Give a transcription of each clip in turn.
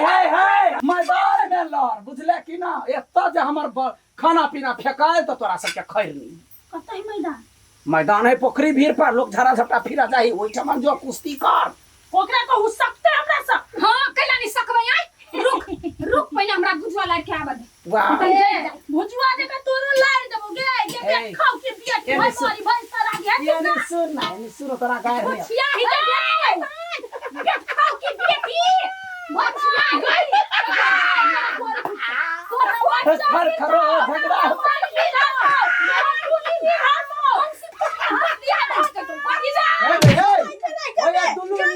हे हे मैदान में लड़ बुझले कि ना एतऽ जे हमर खाना पीना फेकायल तऽ तोरा सबके खैरनी कतऽ है मैदान मैदान है पोखरी भीड़ पर लोग झड़ा झपटा फिरा जाही ओहिठाम जो कुश्ती कर ओकरा कहू सकते हमरा से हां कैला नहीं सकबै आय रुक रुक पहिले हमरा भुजुआ लाड़ के आबऽ दे वाह ए भुजुआ जका तोरो लाड़ देबो गे गे ए, बेट खाओ के बिया ए, भाई सुन। मारी भाई सारा गे ये नहीं सुन ना ये नहीं सुन तोरा गाय नहीं भुजिया ही के बेट खाओ के बेटी भुजिया ही खर खरो झगड़ा हे बे, हे ओए दुनू लड़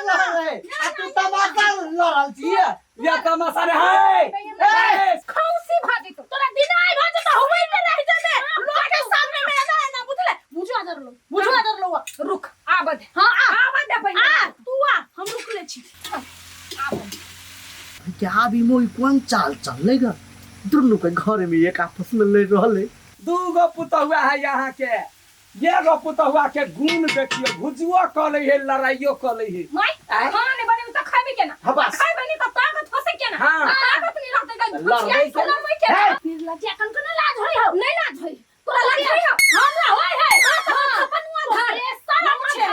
रहल है आ तू तमाशा लड़ल छियै या तमाशा रे है ए, खौसी भा जेतौ तोरा दिनाय भऽ जेतौ हुवै में रहि जेबे लोग के सामने में एना एना बुझले बुझुआ धर लो बुझुआ धर लो रुक आबऽ दे हां आ आबऽ दे पहिले आ तू आ हम रुकले छी क्या भी मोई कोन चाल चलले ग दुनू के घर में एक आपस में लड़ रहल है दू गो पुतहुआ है यहाँ के एगो पुतहुआ के गुण देखियो भुजुओ कऽ लै है लड़ाइयो कऽ लै है माय आँय? खाना नहीं बनेबे त खैबे केना हाँ, बस। खैबे नहीं त ताकत होसे केना हाँ। ताकत नहीं रहतै त लड़बै भुजिया केना? लड़बै केना निर्लज्ज अखन कोना लाज होय हौ नहीं लाज होई तोरा लाज होई हौ हमरा होय है पनुआ धर बेशरम छै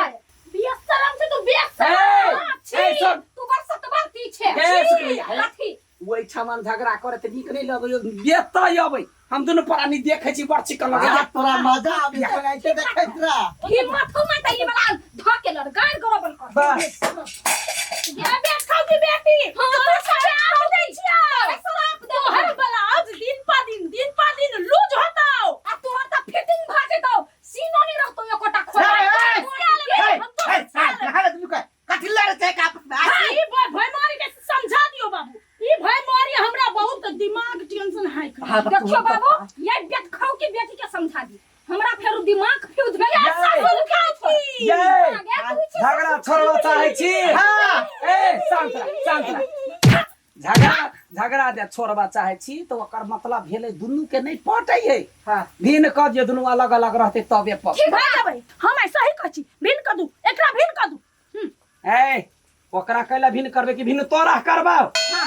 बेशरम छै तू ए, बेशरम ए, सुन। तू बड़ सतबरती छे ए, सुन, हे। कथी ओहिठाम झगड़ा करे तऽ नीक नहि लगै एतऽ अबै हम दुनू प्राणी देखै छी बड़ चिकन लगै आ तोरा मजा आबि गेल ऐसे देखैत रह हिम्मत हो माता ई वाला ध के लड़ गाड़ गरबल कर बस ये बेट खाओ की बेटी हाँ, तोरा श्राप दै छियौ श्राप दे तोहर ब्लाउज दिन पा दिन दिन पा दिन लूज होतौ आ तोहर त फिटिंग भ जेतौ सीनो नहीं रहतौ एकोटा खोला हे, हे, हे, हे, हे, हे, दुनू के कथी लड़ै छै एक आपस में आ? ई भय भयमारी के समझा दियो बाबू ई भयमारी हमरा बहुत दिमाग टेंशन हाई कर हाँ, तऽ देखियो तू- बाबू ये बेट खाओ की बेटी के समझा दी हमरा फेर दिमाग फ्यूज भेल ये। ससुर खाओ ये झगड़ा छोड़बा चाहै छी हाँ ए शांत रह शांत रह झगड़ा झगड़ा जे छोड़बा चाहै छी तऽ ओकर मतलब भेलै दुनू के नहि पटै है हाँ भिन्न कऽ दियौ दुनू अलग अलग रहतै तबे पट ठीक भए जेबै हम ऐसा ही कहै छी भिन्न कऽ दू एकरा भिन्न कऽ दू ए ओकरा कैला भिन्न करबै कि भिन्न तोरा करबौ हां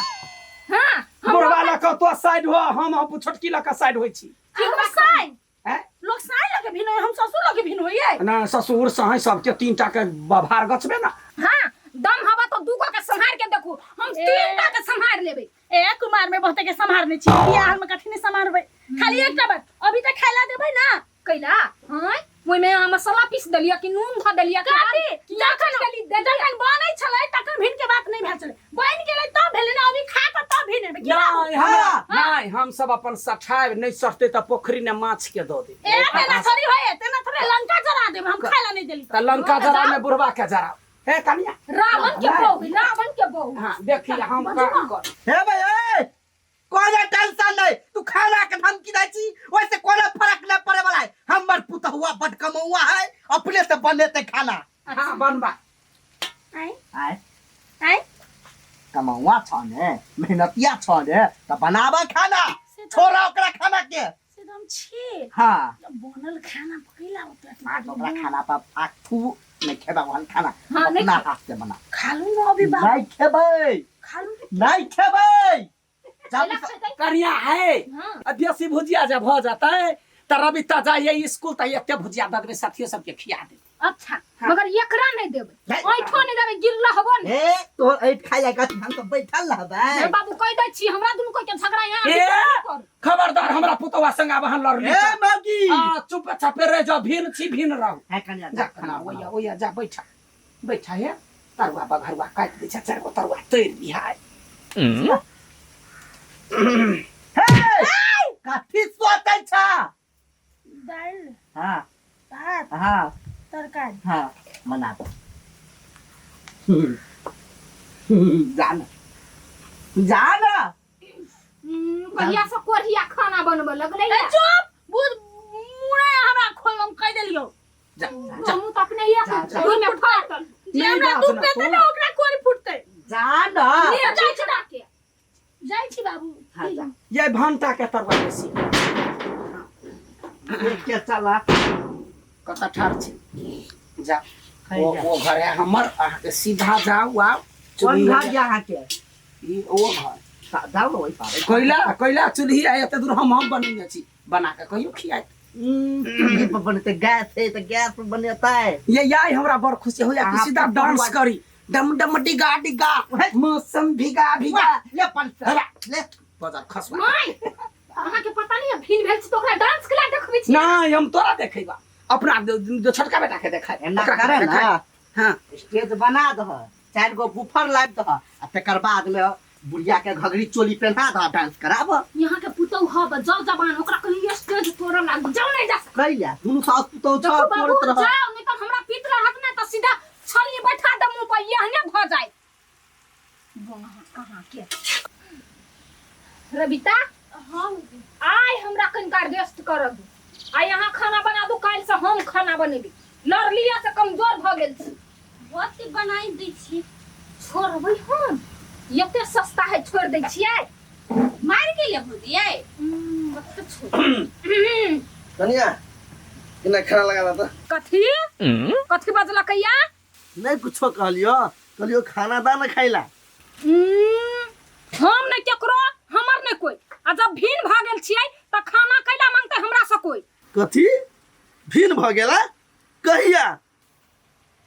हां बुढ़वा लऽ कऽ तो साइड हो हम छोटकी लऽ कऽ साइड होइ छी हम साइ हैं? लोग साइ लगे भिन्न होय हम ससुर लगे भिन्न होइए ना ससुर सहाय सबके तीन टा के बभार गछबे ना हां दम हवा तो दूगो के संहार के देखू हम तीन टा के संहार लेबै ए कुमार में बहुते के सम्हारने छी बियाह में कथी नहीं सम्हारबै खाली एकटा बात अभी तक खाइला देबै ना कैला हां ओइमे अहाँ मसाला पीस देलियै कि नून धऽ देलियै कि काकी कि जखन देली देलियै जखन बनै छलै तखन भिन के बात नहीं भेल छलै बनि गेलै तब भेलै ने अभी खा कऽ तब भिन हेबै की बाबू? नहीं हमरा नहीं हम सब अपन सठाएब नहीं सठते तऽ पोखरी ने माछ के दऽ देब ए तेना थोड़ी होय तेना थोड़ी लंका जरा देब हम खाइला नहीं देली तऽ लंका जरा में बुढ़वा के जराओ हे कनिया रावण के बहू रावण के बहू हाँ देखी हम काम कर हे भाई ए कोनो टेंशन नहीं तू खाना के धमकी दै छी ओइसे कोनो फर्क नहीं पड़े वाला है हमर पुतहुआ बड कमौआ है अपने से बनेते खाना हाँ बनबा आय आय आय कमौआ छ ने मेहनतिया छ ने त बनाबा खाना छोड़ा ओकरा खाना के से तऽ हम छी हाँ बनल खाना पकैला होतै आ तो ओकरा खाना पर आखू नहीं खेबा वहन खाना हाँ, नहीं अपना खेबै। हाथ से बना खा लू ना अभी बाबू नहीं खेबै खा लू नहीं खेबै जब कनिया है हाँ। आ देसी भुजिया जब भऽ जेतै तऽ रवि तऽ जाइए स्कूल तऽ एते भुजिया दऽ देबै साथियो सबके खिया देबै अच्छा मगर एकरा नहीं देबै नहीं। ऐठो नहीं देबै गिरल हबो ने ए तोर ऐठ खाइ जाय कथी हम तो बैठल रहबै हे बाबू कह दै छी हमरा दुनू कोई के झगड़ा यहाँ ए खबरदार हमरा पुतवा संग आब अहाँ लड़ली ए मौगी आ चुप छापे रह जाओ भिन छी भिन रहू है कनिया जा खाना ओया ओया जा बैठा बैठा हे तरुआ बघरुआ काटि दै छै चारि गो तरुआ तोड़ि लिहा हे कथी सोचै छ दालि हाँ भात हाँ तरकारी हाँ मना दो जान जान कहिया से कोढ़िया खाना बनबे लगलै ए चुप बुझ मुड़े हमरा खोल हम कह देलियौ जा जा हमहूँ तऽ अपने एक जा, जा। दूर में फाटल जे नहीं हमरा बात दुख ना देतै तू। ने ओकरा कोरि फुटतै जान ले जाइ छी चुरा के जाइ छी बाबू हाँ जा ये भंटा के तरुआ बेसी देख के चला कतऽ ठाढ़ छी जा है ओ जा। ओ घर है हमर अहाँके सीधा जाउ आउ कोन घर या अहाँके ई ओ घर जाउ ने ओहि पार। कोयला कोयला चूल्ही आ एते दूर हम हम बनेने छी बना के कहियो खियाइत। चूल्ही पर बनेतै, गैस है तऽ गैस पर बनेतै। ये याय हमरा बड़ खुशी होइया कि अहाँ सीधा पर डांस बरुआ- करी, डम डम डिगा डिगा मौसम भीगा भीगा। ले पंच ले। बजर खसवा। माय, अहाँके पता नहीं है भिन भेल छी तऽ ओकरा डांस केला देखबै छी। नहीं हम तोरा देखेबा, अपना जो छोटका बेटा के देखाय। एना ओकरा करे देखाय। ना। हाँ। स्टेज बना दह, 4 गो बुफर लाबि दह आ तकर बाद में बुढ़िया के घघरी चोली पहना दह, डांस कराब। यहाँ के पुतौ हब जाओ जवान, ओकरा कहीं स्टेज तोड़ऽ लाग जाओ, नहीं जा सक। कैला दुनू सास पुतौ छ देखो बाबू, तोड़त रह। जाओ नहीं तो हमरा पीत रहत नहीं तो सीधा छली बैठा दे मुंह पर, यहने भ जाए। वहाँ कहाँ के रबिता? हाँ। आइ हमरा कनिका रेस्ट करऽ दू, आइ अहाँ खाना बना दू, काल्हि से हम खाना बनेबै। लड़लियै से कमजोर भऽ गेल छी। बहुत बनाइ दै छी। छोड़बै हम? एते सस्ता है छोड़ दै छियै? मारि गेलै भौजी यै। कते छोड़। कनिया केना खाना लगा दा। कथी कथी बजलकैया? नहीं कुछो कहलियो, कहलियो खाना दा ना खाइला। हम नहीं केकरो, हमर नहीं कोई। आ जब भीन भऽ गेल छियै तऽ खाना कैला मांगते हमरा से कोई? कथी भीन भऽ गेला? कहिया?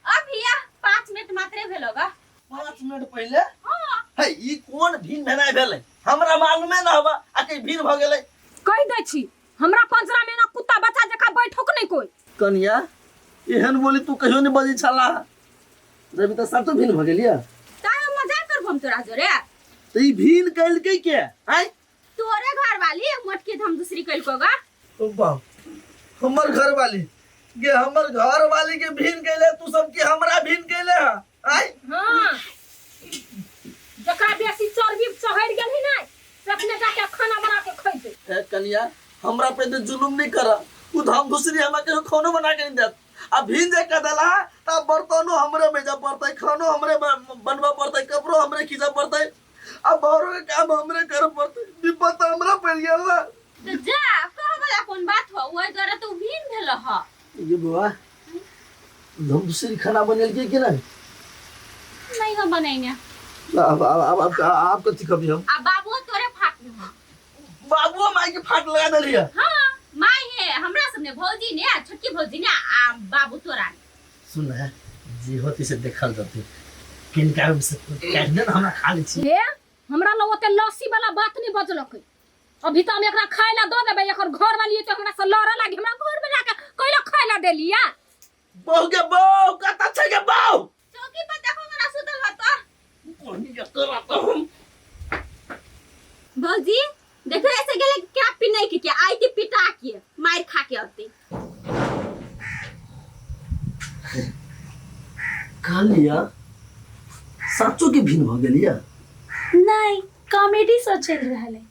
अभी या 5 मिनट मात्रे भेलो गा। 5 मिनट पहिले? हाँ। है ई कोन भीन भेनाइ भेलै हमरा मालूमे न हवा, आ कहीं भीन भऽ गेलै। कहि दै छी हमरा पंजरा में ना कुत्ता बच्चा जकाँ बैठोक नहीं कोई। कनिया एहन बोली तू कहियो नहीं बजै छला। रवि तऽ सातो भीन भऽ गेलियै। ताहे मजाक करबो हम तोरा जोरे? तऽ ई भीन कैलकै के? आँय तोरे घर वाली मोटकी धम दूसरी कैलको गा। ओ बाप, हमर घर वाली गे, हमर घर वाली के भीन कैले तू सब के हमरा भीन कैले हा? आँय हाँ, जकरा बेसी चर्बी चढ़ि गेल है ना से अपने जाके खाना बना के खैते। ए कनिया हमरा पे तो जुलुम नहीं करा, उ धाम दूसरी हमरा के खानो बना के नहीं देत। आ भीन जे कदला त बर्तनो हमरे मेजा पड़तै, खानो हमरे बनबा पड़तै, कपड़ो हमरे खींचा पड़तै, आ बहरो के काम हमरे करे पड़तै। विपद त हमरा पड़ गेल ना। तो जा कह वाला कोन बात हो, ओइ द्वारा तो भीन भेल ह। ये बुआ हम दूसरी खाना बनेल के कि नहीं? नहीं हम बनेंगे। अब अब अब अब आप कथी कभी हम? आ बाबू तोरे फाट में। बाबू माई के फाट लगा देलिए। हां माई है हमरा सब ने भौजी ने, छोटकी भौजी ने आ बाबू तोरा ने। सुन है जे होती से देखल जते, किनका से काट दे ना हमरा खा ले छी। हे हमरा लग ओते लस्सी वाला बात नहीं बजलकै। अभी तो हम एकरा खाय ला दऽ देबै, एकर घर वाली तो हमरा से लड़ऽ लागी, हमरा घर में जाके कैला खाय ला देलिया? बहू के बहू कत छै के बहू? चौकी पर देखो हमरा सुतल होता। कोनी के करत हम। भौजी देखो ऐसे गेले क्या पिनै के क्या आई के पिटा के मार खा के आते। कहलिया साचो के भिन्न भ गेलिया? नहीं कॉमेडी शो चल रहल है।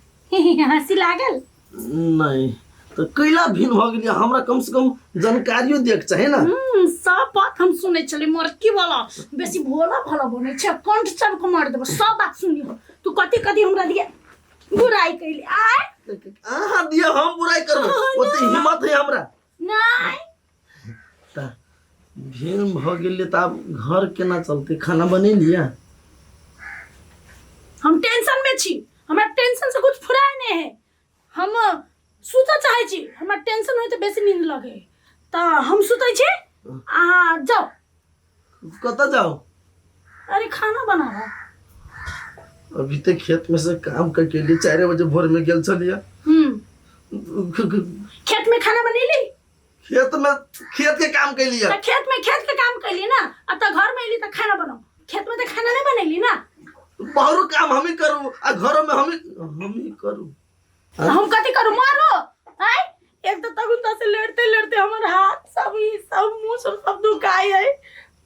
हंसी लागल? नहीं तो कैला भिन्न भ गेलिया हमरा कम से कम जानकारियो देख चाहे ना। सब बात हम सुनै छली, मरकी वाला बेसी भोला भला बनै छै, कंठ सब को मार देबो, सब बात सुनियो। तू कथी कथी हमरा दिए बुराई कैली? आय अहाँ दिए हम बुराई करबो, ओते हिम्मत है हमरा नहीं। त भिन्न भ गेलियै त आब घर केना चलतै? खाना बनेलियै? हम टेंशन में छी, हमरा टेंशन से कुछ फुराय नहीं है। हम सुतऽ चाहै छी, हमरा टेंशन होय तऽ बेसी नींद लगे, तऽ हम सुतै छी, अहाँ जाउ। कतऽ जाउ? अरे खाना बनाबऽ। अभी तो खेत में से काम करके लिए 4 बजे भोर में गेल छलियै। खेत में खाना बनेली? खेत में खेत के काम कैलियै। तऽ खेत में खेत के काम कैली ना, आ तऽ घर में एली तऽ खाना बनाऊ, खेत में तऽ खाना नहीं बनेली ना। बाहरो काम हम ही करू आ घरो में हम ही करू। हम कथी करू? मारो आय। एक तो तगुन से लड़ते लड़ते हमर हाथ सब ई सब मुंह सब सब दुखाई है।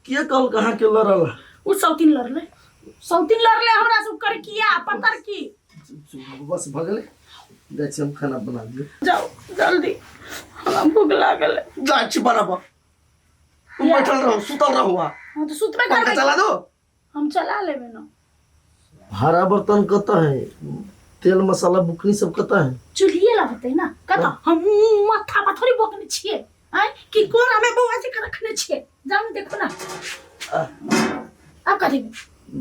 के कहल कहाँ के लड़ल? उ सौतीन लड़ले, सौतीन लड़ले हमरा सब कर किया पतर की। बस भ गेलै, जाइ छी हम खाना बना दियौ। जाओ जल्दी, हमरा भूख लागल है। जाइ छी बनाबऽ, तुम बैठल रहो, सुतल रहो वहाँ। हाँ तो सुतबे पंखा करबै। चला दो। हम चला लेबे ना। भाड़ा बर्तन कतऽ है? तेल मसाला बुकनी सब कतऽ है? चूल्हिए ला होतै ना कतऽ? हम माथा पर थोड़ी बोकने छियै आँय कि कोन हमें बौआ जी के रखने छियै? जाउ ने देखो ना। अब कथी?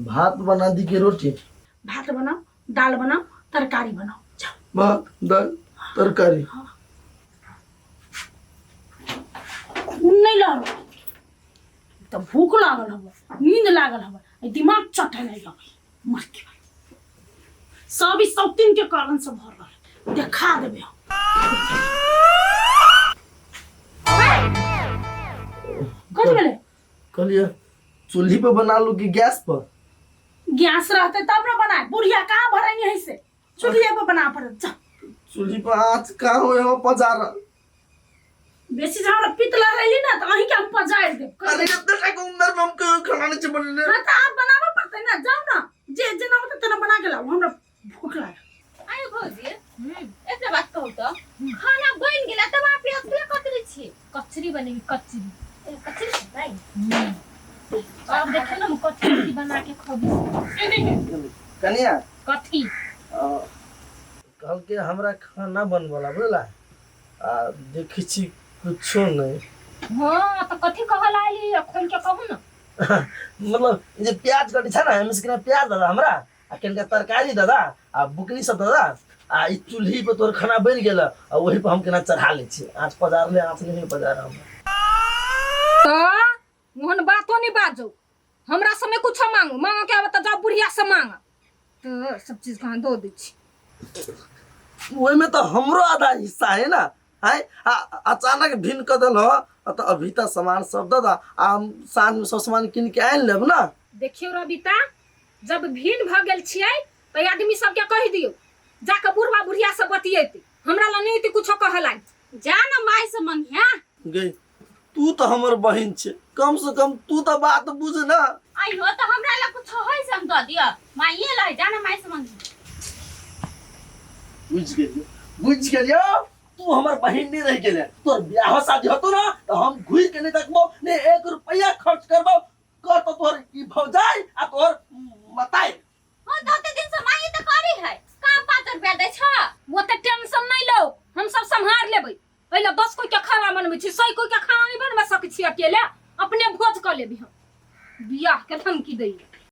भात बना दी के रोटी? भात बनाउ, दाल बनाउ, तरकारी बनाउ, जाउ। भात दाल तरकारी। खून नहीं लहरो तऽ भूख लागल हबे, नींद लागल हबे, दिमाग चटे नहीं लगे मर के सब ई शौकीन के कारण से भर रहल, देखा देबे हम। कथी भेलै? कहलिए चूल्ही पे बना लू कि गैस पर? गैस रहते तब ना बनाए, बुढ़िया कहाँ भरेंगे है से, चूल्हे पे बना पड़त। जा चूल्ही पर आँच कहाँ हो हम पजार। बेसी जहाँ हमरा पितला रहली ना तो अहीं के हम पजारि देब। अरे इतना टाइम उम्र में हम कहियो खाना नहीं बनेले। हाँ तो आप बनाबे पड़ते ना, जाओ ना, जे जेना होते तेना बना के लाओ, हमरा भूख लागल। आयो भौजी, एकटा बात कहू तो खाना बनि गेला तब आप प्याज के कतरी छी? कचरी बनेगी, कचरी। ए, कचरी खेबै? अब देखे ना हम कचरी बना के खबी। कनिया कथी? कहलके हमरा खाना बनबला बुझला, आ देखै छी कुछो नहीं। हाँ तो कथी कहल आइली खोल के कहू ना। मतलब जे प्याज कटी छ ना, एमे से केना प्याज दादा हमरा, आ केनका तरकारी दादा, आ बुकनी सब दादा, आ ई चूल्ही पर तोर खाना बनि गेल आ वही पर हम केना चढ़ा लै छी। आँच पजार ले, आँच नहीं पजार हमरा। तो ओहन बातो नहीं बाजो, हमरा से नहीं कुछो मांगो, मांगो के आबे तो जाओ बुढ़िया से मांगो, तो सब चीज कहाँ दो दै छी। ओहिमे तो हमरो आधा हिस्सा है ना, है आ अचानक भिन्न कऽ देल हो तो अभी तऽ सामान सब दऽ दऽ, आ हम साँझ में सब सामान कीन के आनि लेब ना। देखियौ रबिता, जब भिन्न भऽ गेल छियै तऽ आदमी सबके कहि दियौ जाके बुढ़वा बुढ़िया से बतियेतै, हमरा लग नहि एतै कुछो कहऽ लागि। जा ना माय से मंगिया। गई तू तो हमर बहिन छे, कम से कम तू तो बात बुझ ना। आई हो तो हमरा लग कुछ होय से हम दऽ दिअ, माइए लय जा ना माय से मंगी। बुझ गेलियो, बुझ गेलियो, तू हमर बहिन नहीं रह गेले, तोर ब्याह शादी होतो ना तो हम घुर के नहीं देखबो, ने एक रुपया खर्च करबो, कर तो तोहर ई भौजाई आ तोहर मताई। हां तो ओते दिन से माई तो करी है, कहाँ 5 रुपया दै छ? ओते टेंशन नहीं लो, हम सब संभार लेबै। एहि लए 10 कोई के खाना बनबै छी, 100 कोई के खाना नहीं बनबा सकै छी अकेले, अपने भोज कऽ लेबी हम। बियाह के धमकी दैया।